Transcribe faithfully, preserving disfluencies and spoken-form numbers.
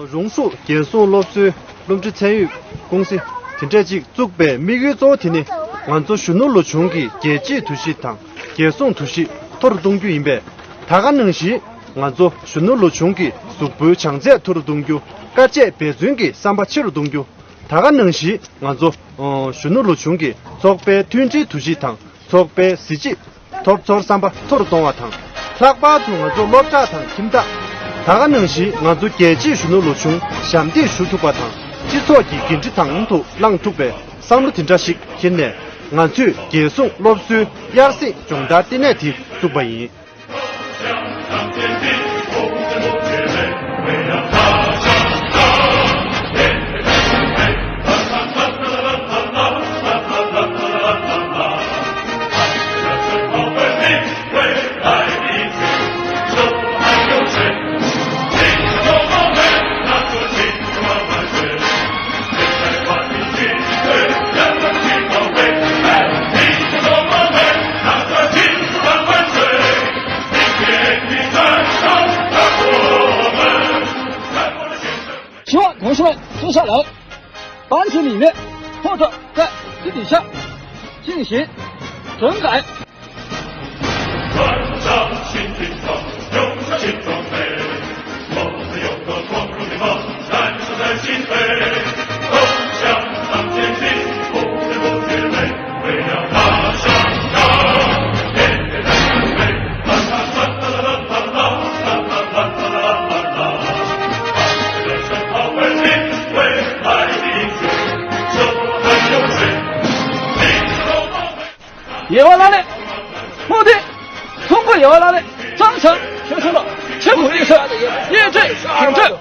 རོང་ཟུག་རྒྱལ་སྲུང་སློབ་གསོའི་སློབ་འབྲིང་ཚད་ཡོད་ཀུང་སི་དེ་འདྲ་ཅིག་བཙུགས་པའི་དམིགས་ཡུལ་གཙོ་བོ་དེ་ནི། ང་ཚོ་གཞོན་ནུ་ལོ་ཆུང་གི་རྒྱལ་གཅེས་འདུ་ཤེས་དང་རྒྱལ་སྲུང་འདུ་ཤེས་མཐོ་རུ་གཏོང་རྒྱུ་ཡིན་པས། ད་ག་ནང་བཞིན་ང་ཚོ་གཞོན་ནུ་ལོ་ཆུང་གི་གཟུགས་པོའི་བྱང་ཚད་མཐོ་རུ་གཏོང་རྒྱུ། དཀའ་སྤྱད་འབད་བརྩོན་གྱི་བསམ་པ་ཆེ་རུ་གཏོང་རྒྱུ། ད་ག་ནང་བཞིན་ང་ཚོ་ཨོ་གཞོན་ནུ་ལོ་ཆུང་གི་ཚོགས་པའི་མཐུན་སྒྲིལ་འདུ་ཤེས་དང་། ཚོགས་པའི་གཟི་བརྗིད། ཐོབ་ཚོར་བསམ་པ་མཐོ་རུ་གཏོང་བ་དང་། ལྷག་པར་དུ་ང་ཚོ་སློབ་གྲྭ་དང་ཁྱིམ་བདག་ད་ག་ནང་བཞིན་ང་ཚོ་རྒྱལ་གཅེས་གཞོན་ནུ་ལོ་ཆུང་ཞབས་འདེགས་ཞུ་ཐུབ་པ་དང་། སྤྱི་ཚོགས་ཀྱི་འགན་འཁྲི་དང་དུ་བླང་ཐུབ་པའི་བསམ་བློ་དེ་འདྲ་ཞིག་འཁྱེར་ནས། ང་ཚོས་རྒྱལ་སྲུང་སློབ་གསོའི་དབྱར་གསེང་སྦྱོང་བརྡར་ལྟེ་གནས་དེ་བཙུགས་པ་ཡིན། ཞི་བ་གོང་ཞུ་བའི་བརྩོན་ཤ་ལ། 班级理念或者在私底下进行整改。ཡེ་བ་ལ་ལས། ཧོ་དེ། ཐུང་པོ་ཡེ་བ་ལ་ལས། ཙང་ཙང་ཆོས་སོང་ལ། ཆེ་བུ་ཡེ་ས། ཡེ་ཏྲེ་ཁྱོད་ཏྲེ།